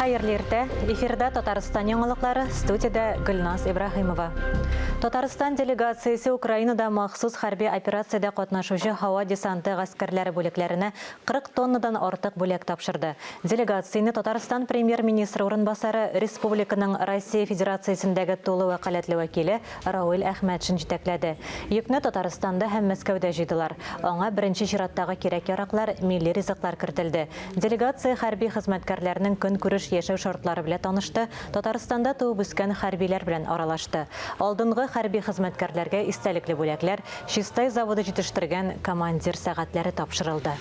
Хәерле иртә. Эфирда Татарстан яңалыклары, студиядә Гөлназ Ибраһимова. Татарстан делегациясе Украинада махсус хәрби операциядә катнашучы һава десанты гаскәрләре бүлекләренә 40 тоннадан артык бүләк тапшырды. Делегацияне Татарстан Премьер-министры урынбасары, республиканың Россия Федерациясендәге тулы вәкаләтле вәкиле Рауил Әхмәтшин җитәкләде. Йөкне Татарстанда һәм Мәскәүдә җыйдылар. Аңа беренче чираттагы кирәк-яраклар, милли ризыклар кертелде. Делегация хәрби хезмәткәрләрнең көнкүреш яшәү шартлары белә танышты, Татарстанда туып-үскән хәрбиләр белән аралашты. Алдынгы хәрби хезмәткәрләргә истәлекле бүләкләр, Чистай заводы җитештергән командир сәгатьләре тапшырылды.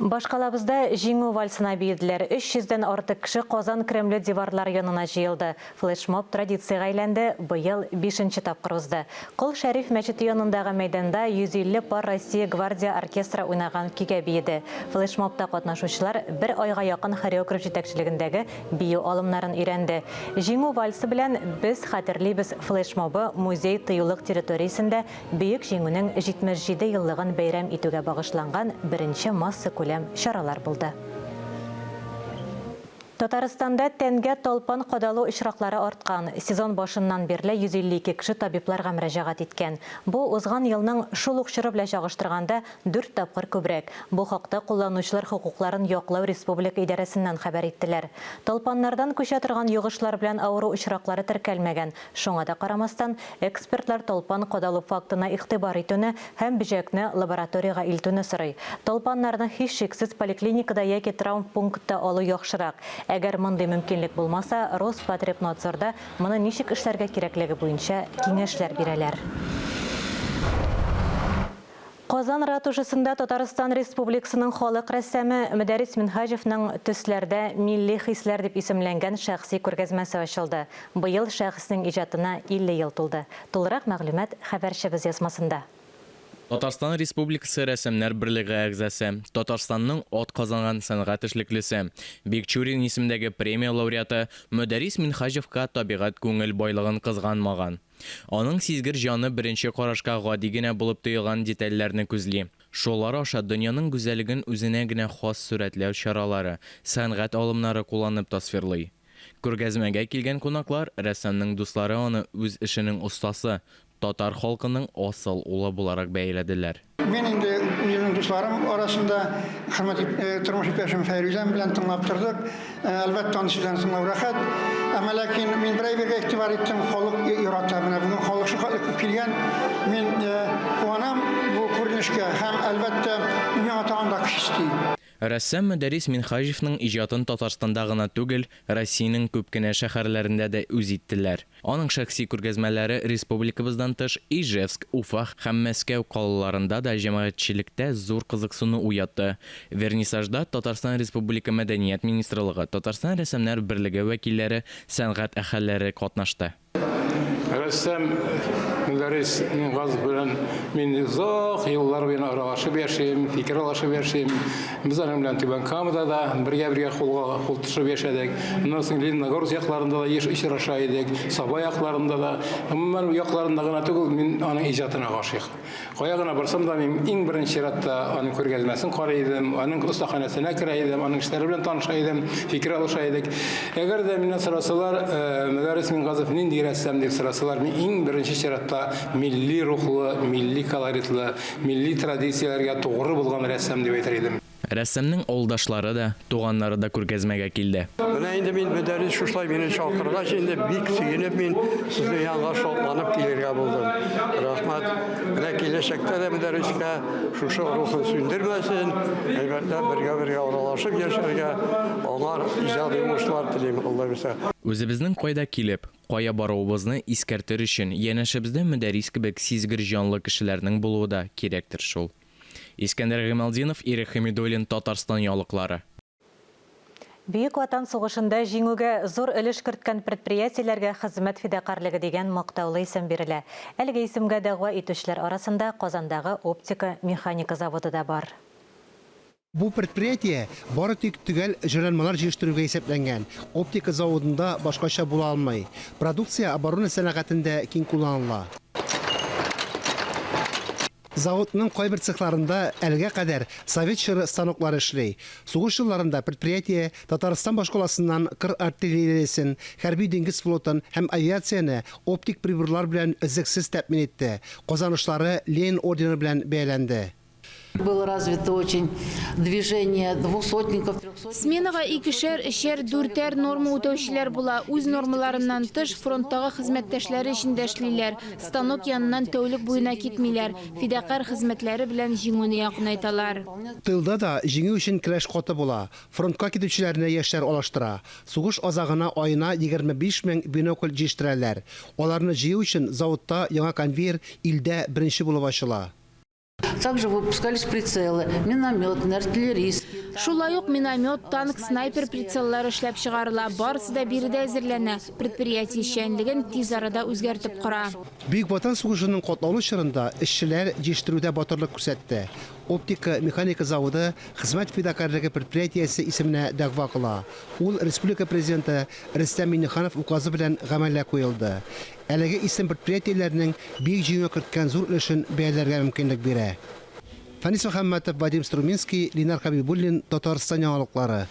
Башкалабызда Җиңү вальсына биеделәр. 300 дән артык кеше Казан Кремле диварлары янына җыелды. Флешмоб традициягә әйләнде, быел бишенче тапкыр узды. Кол Шәриф мәчете янындагы мәйданда 150 пар Россия гвардия оркестры уйнаган көйгә биеде. Флешмобта катнашучылар бер айга якын хореограф җитәкчелегендәге бию алымнарын өйрәнде. Җиңү вальсы белән Без хәтерлибез флешмобы музей-тыюлык территориясендә Бөек Җиңүнең 77 еллыгын бәйрәм итүгә багышланган беренче массакүләм чаралар булды. Татарстанда тәнгә талпан кадалу очраклары арткан. Сезон башыннан бирле 152 кеше табибларга мөрәҗәгать иткән. Бу, узган елның шул ук чоры белән чагыштырганда, дүрт тапкыр күбрәк. Бу хакта Кулланучылар хокукларын яклау республика идарәсеннән хәбәр иттеләр. Талпаннардан күчә торган йогышлар белән авыру очраклары теркәлмәгән. Шуңа да карамастан, экспертлар талпан кадалу фактына игътибар итүне һәм бөҗәкне лабораториягә илтүне сорый. Талпаннарны һичшиксез поликлиникада яки травмпунктта алу яхшырак. Әгәр мондый мөмкинлек булмаса, Роспотребнадзорда Моны ничек эшләргә кирәклеге буенча киңәшләр бирәләр. Казан Ратушасында Татарстан Республикасының халык рәссамы Мөдәррис Минһаҗевның Төсләрдә милли хисләр дип исемләнгән шәхси күргәзмәсе ачылды. Быел шәхеснең иҗатына 50 ел тулды. Тулырак мәгълүмат хәбәрчебез язмасында. Татарстан Республикасы Рәссамнар берлеге әгъзасы, Татарстанның атказанган сәнгать эшлеклесе, Бикчурин исемендәге премия лауреаты Мөдәррис Минһаҗевка табигать күңел байлыгын кызганмаган. Аның сизгер җаны беренче карашка гади генә булып тоелган детальләрне күзли. Шулар аша дөньяның гүзәллеген үзенә генә хас сурәтләү чаралары, сәнгать алымнары кулланып тасвирлый. Күргәзмәгә килгән кунаклар, рәссамның дуслары аны үз эшенең остасы, Татар халкының асыл улы буларак бәяләделәр. Мин инде үземнең дусларым арасында хөрмәт тормыш иптәшем Фәйрүзәм белән тыңлап тордык. Әлбәттә, аның сүзләрен тыңлау рәхәт. Әмма ләкин мин бер әйбергә игътибар иттем, халык ярата. Менә бүген халык шулкадәр күп килгән. Мин куанам бу күренешкә һәм, әлбәттә, бу миңа тагын да көч өсти. Рәссам Мөдәррис Минһаҗевның иҗатын Татарстанда гына түгел, Россиянең күп кенә шәһәрләрендә дә үз иттеләр. Аның шәхси күргәзмәләре республикабыздан тыш Ижевск, Уфа һәм Мәскәү калаларында да җәмәгатьчелектә зур кызыксыну уятты. Вернисажда Татарстан Республика Мәдәният министрлыгы, Татарстан Рәссамнар берлеге вәкилләре, сәнгать әһелләре катнашты. Рәссам Мөдәррис Мингазов белән мин озак еллар буена аралашып яшим, фикер алышып яшим. Без аның белән Түбән Камада да бергә-бергә кулга кул тотышып яшәдек. Аннан соң Лениногорск якларында да еш очраша идек, Саба якларында да. Гомумән, якларында гына түгел, мин аның иҗатына гашыйк. Кая гына барсам да, мин иң беренче чиратта аның күргәзмәсен карый идем, аның остаханәсенә керә идем, аның эшләре белән таныша идем, фикер алыша идек. Әгәр дә миннән сорасалар, э, Мөдәррис Мингазов нинди рәссам дип сорасалар, мин иң беренче чиратта милли рухлы, милли колоритлы, милли традицияләргә тугры булган рәссам дип әйтер идем. Рәссамның авылдашлары да, туганнары да күргәзмәгә килде. Менә инде мин Мөдәррис шушылай мине чакыргач, инде бик сөенеп мин сезнең янга шатланып килергә булдым. Рәхмәт. Менә киләчәктә дә Мөдәррискә шушы рухын сүндермәсен, әйбәтләп бергә-бергә аралашып яшәргә, аңар иҗади уңышлар телим, Алла бирсә. Үзебезнең кайда килеп, кая баруыбызны искәртер өчен янәшәбездә Мөдәррис кебек сизгер җанлы кешеләрнең булуы да кирәктер шул. Искәндәр Гыймалтдинов, Ирек Хәмидуллин, Татарстан яңалыклары. Бөек Ватан сугышында җиңүгә зур өлеш керткән предприятиеләргә Хезмәт фидакарьлеге дигән мактаулы исем бирелә. Әлеге исемгә дәгъва итүчеләр арасында Казандагы оптика-механика заводы да бар. Бу предприятие бары тик төгәл җайланмалар җитештерүгә исәпләнгән. Оптика заводында башкача була алмый. Продукция оборона сәнәгатендә киң кулланыла. Заводның кайбер цехларында әлегә кадәр совет чоры станоклары эшли. Сугыш елларында предприятие Татарстан башкаласыннан кыр артиллериясен, хәрби диңгез флотын һәм авиацияне оптик приборлар белән өзлексез тәэмин итте. Казанышлары Ленин ордены белән бәяләнде. Было развито очень движение двухсотников, трехсотников. Сменага икешәр, өчәр, дүртәр норма үтәүчеләр була. Үз нормаларыннан тыш, фронттагы хезмәттәшләре өчен дә эшлиләр. Станок яныннан тәүлек буена китмиләр. Фидакарь хезмәтләре белән җиңүне якынайталар. Тылда да җиңү өчен көрәш каты була. Фронтка китүчеләрне яшьләр алыштыра. Сугыш азагына аена 25 мең бинокль җитештерәләр. Аларны җыю өчен заводта яңа конвейер илдә беренче булып ачыла. Также выпускались прицелы, минометные, артиллерийские. Шулай ук миномет, танк, снайпер прицеллары эшләп чыгарыла. Барысы да биредә әзерләнә. Предприятие эшчәнлеген тиз арада үзгәртеп кора. Бөек Ватан сугышының катлаулы чорында эшчеләр җитештерүдә батырлык күрсәтте. Оптика механика заводы хезмәт фидакарьлеге предприятиесе исеменә дәгъва кыла. Ул республика президенты Рөстәм Миңнеханов указы белән гамәлгә куелды. Әлеге исем предприятиеләрнең Бөек Җиңүгә керткән зур өлешен бәяләргә мөмкинлек бирә. Фәнис Мөхәммәтов, Вадим Струминский, Ленар Хәбибуллин, Татарстан яңалыклары.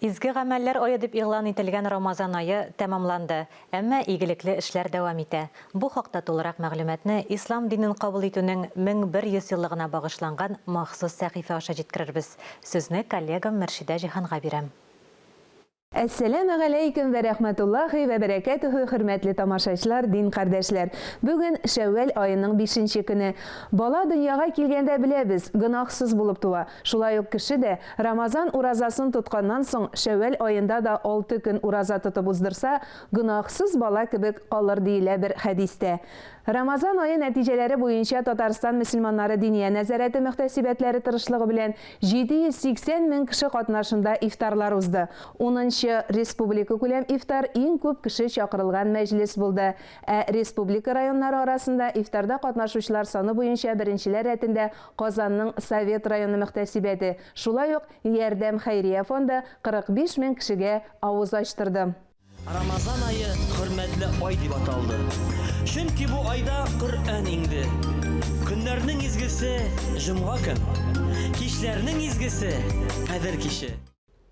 Изге гамәлләр ае дип игълан ителгән Рамазан ае тәмамланды, әмма игелекле эшләр дәвам итә. Бу хакта тулырак мәгълүматны ислам динен кабул итүнең 1100 еллыгына багышланган махсус сәхифә аша җиткерербез. Сүзне коллегам Мөршидә Җиһанга бирәм. Әссәләмегаләйкем вә рәхмәтуллахи вә бәрәкәтүһү, хөрмәтле тамашачылар, дин кардәшләр! Бүген Шәүвәл аеның бишенче көне. Бала дөньяга килгәндә беләбез, гөнаһсыз булып туа. Шулай ук кеше дә, Рамазан уразасын тотканнан соң, Шәүвәл аенда да алты көн ураза тотып уздырса, гөнаһсыз бала кебек калыр диелә бер хәдистә. Рамазан ае нәтиҗәләре буенча Татарстан мөселманнары Диния нәзарәте мөхтәсибәтләре тырышлыгы белән 780 мең кеше катнашында ифтарлар узды. Унынчы республикакүләм ифтар иң күп кеше чакырылган мәҗлес булды. Ә республика районнары арасында ифтарда катнашучылар саны буенча беренчеләр рәтендә Казанның Совет районы мөхтәсибәте, шулай ук Ярдәм хәйрия фонды 45 мең кешегә авыз ачтырды. Рамазан ае хөрмәтле ай дип аталды. Чөнки бу айда Коръән иңде. Көннәрнең изгесе, җомга көн. Кичләрнең изгесе, Кадер киче.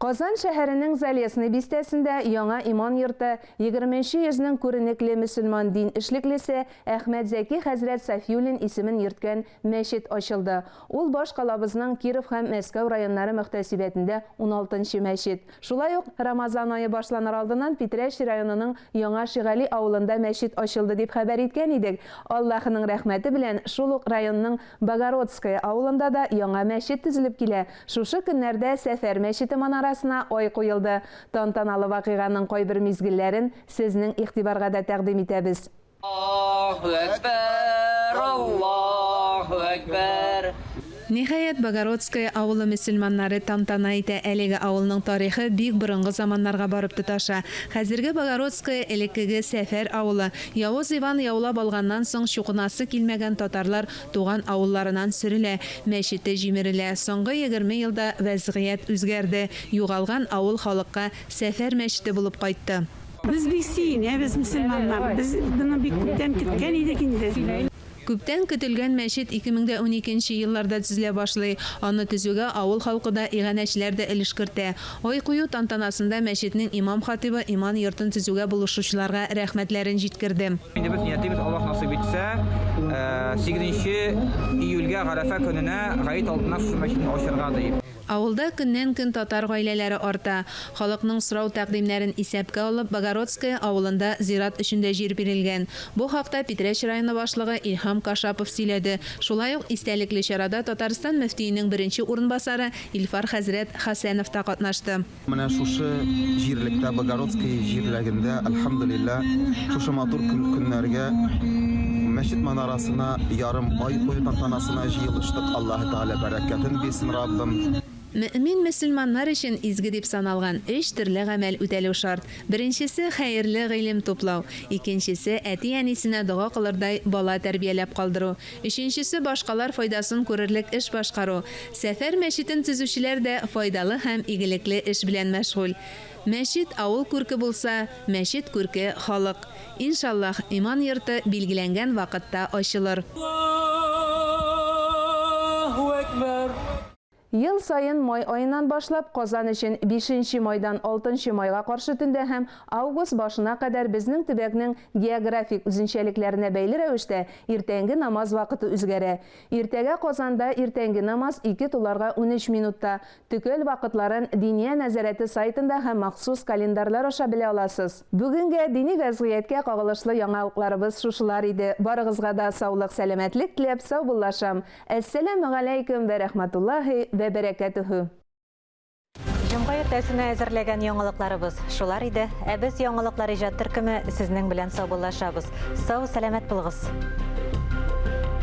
Казан шәһәренең Залесный бистәсендә яңа иман йорты, егерменче йөзнең күренекле мөселман дин эшлеклесе Әхмәтзәки хәзрәт Сафиуллин исемен йөрткән мәчет ачылды. Ул баш калабызның Киров һәм Мәскәү районнары мөхтәсибәтендә уналтынчы мәчет. Шулай ук Рамазан ае башланыр алдыннан Питрәч районының Яңа Шигали авылында мәчет ачылды дип хәбәр иткән идек. Аллаһының рәхмәте белән шул ук районның Богородское авылында да яңа мәчет төзелеп килә. Шушы көннәрдә Сәфәр мәчете манарасына ай куелды. Тантаналы вакыйганың кайбер мизгелләрен сезнең игътибарга да тәкъдим итәбез. Аллаһу әкбәр, Аллаһу әкбәр. Ниһаять, Богородское авылы мөселманнары тантана итә. Әлеге авылның тарихы бик борынгы заманнарга барып тоташа. Хәзерге Богородское, элеккеге Сәфәр авылы. Явыз Иван яулап алганнан соң, чукынасы килмәгән татарлар туган авылларынан сөрелә, мәчете җимерелә. Соңгы 20 елда вәзгыять үзгәрде. Югалган авыл халыкка Сәфәр мәчете булып кайтты. Без бик сөенәбез, мөселманнар. Без моны бик күптән көткән идек инде. Күптән көтелгән мәчет 2012 нче елларда төзелә башлый. Аны төзүгә авыл халкы да, иганәчеләр дә өлеш кертә. Ай кую тантанасында мәчетнең имам-хатыйбы иман йортын төзүгә булышучыларга рәхмәтләрен җиткерде. Инде без ниятлибез, Аллаһ насыйп итсә, сигезенче июльгә, Гарәфә көненә, гает алдыннан шушы мәчетне ачырга диеп. Авылда көннән-көн татар гаиләләре арта. Халыкның сорау-тәкъдимнәрен исәпкә алып, Богородское авылында зират өчен дә җир бирелгән. Бу хакта Питрәч районы башлыгы Илһам Кашапов сөйләде. Шулай ук истәлекле чарада Татарстан мөфтиенең беренче урынбасары Илфар хәзрәт Хәсәнов та катнашты. Менә шушы җирлектә, Богородское җирлегендә, әлхәмдүлилләһ, шушы матур көннәргә мәчет манарасына ярым ай кую тантанасына җыелыштык. Аллаһы Тәгалә бәрәкәтен бирсен, Раббым. Мөэмин мөселманнар өчен изге дип саналган өч төрле гамәл үтәлү шарт. Беренчесе, хәерле гыйлем туплау. Икенчесе, әти-әнисенә дога кылырдай бала тәрбияләп калдыру. Өченчесе, башкалар файдасын күрерлек эш башкару. Сәфәр мәчетен төзүчеләр дә файдалы һәм игелекле эш белән мәшгуль. Мәчет, авыл күрке булса, мәчет күрке, халык. Иншаллаһ, иман йорты билгеләнгән вакытта ачылыр. Ел саен май аеннан башлап, Казан өчен бишенче майдан алтынчы майга каршы төндә һәм август башына кадәр безнең төбәкнең географик үзенчәлекләренә бәйле рәвештә иртәнге намаз вакыты үзгәрә. Иртәгә Казанда иртәнге намаз ике туларга 13 минутта. Төгәл вакытларын Диния нәзарәте сайтында һәм махсус календарьлар аша белә аласыз. Бүгенгә дини вәзгыятькә кагылышлы яңалыкларыбыз шушылар иде. Барыгызга да саулык-сәламәтлек теләп саубуллашам. Әссәламегаләйкүм вә рәхмәтуллаһи вә бәрәкәтүһү. Җомга иртәсенә әзерләгән яңалыкларыбыз шулар иде. Ә без Яңалыклар иҗат төркеме сезнең белән саубуллашабыз. Сау, сәламәт булыгыз!